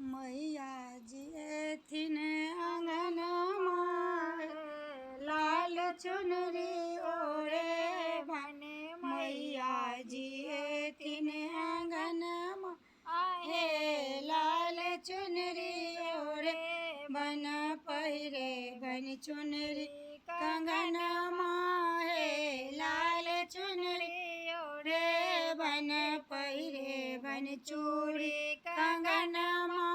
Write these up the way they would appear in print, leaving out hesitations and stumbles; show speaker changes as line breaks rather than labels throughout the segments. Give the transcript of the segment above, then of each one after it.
मैया जी एथिन अङ्गनमा, लाल चुनरी ओढ़े
भने।
मैया जी एथिन अङ्गनमा, हे लाल चुनरी ओढ़े बन पहिरे बन चुनरी कंगनमा, हे लाल चुनरी ओढ़े बन पहिरे बन चूड़ी कंगनमा,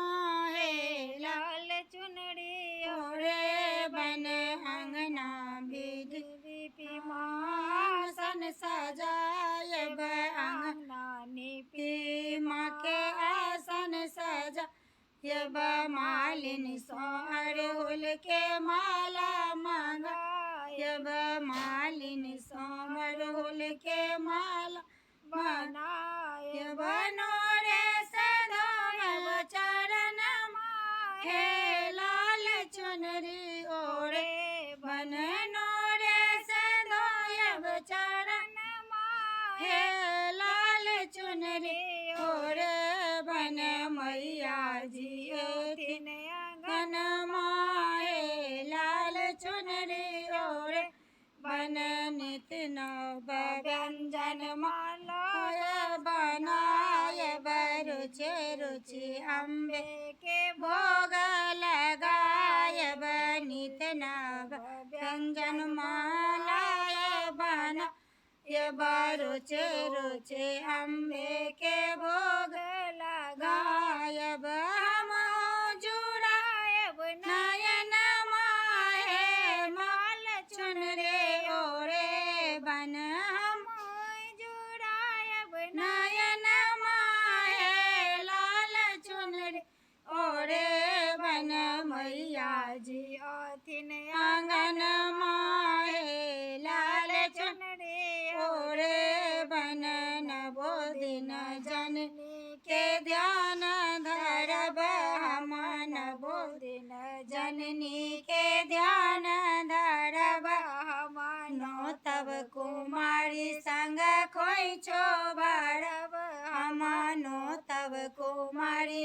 हे लाल
लाल चुनरी
ओढ़े बन अंगना विधि आसन सजायब अंगना
नानी
माँ के आसन सजायब, मालिन सो अड़हुल के माला मंगायब, मालिन सो अड़हुल के माला
बनाए
मंगायब, नोरे से धोयब चरण हे लाल चुनरी ओढ़े बन, नोरे से धोयब चरण हे लाल चुनरी ओढ़े बन, मैया जी एथिन आंगन माहे लाल चुनरी ओढ़े बन, नित नव व्यंजन माला बनाय रुचि रुचि अम्बे
के
भोग लगायब, नित नव व्यंजन माला बनायब रुचि रुचि अम्बे के भोग
लगायब
गायब, हम जुड़ायब नयन माहे माल चुनरे ओढ़े बन, हम
जुड़ायब
नयन माहे लाल चुनरी ओढ़े बन, मैया जी
अथिन
आंगन माहे लाल चुन
चुनरी
ओढ़े बन, नवो दिन जन के ध्यान धरब हम, नवो
दिन
जननी के ध्यान धरब
हम
नो तब कुमारी संग खोइछो भरब हम, नो तब कुमारी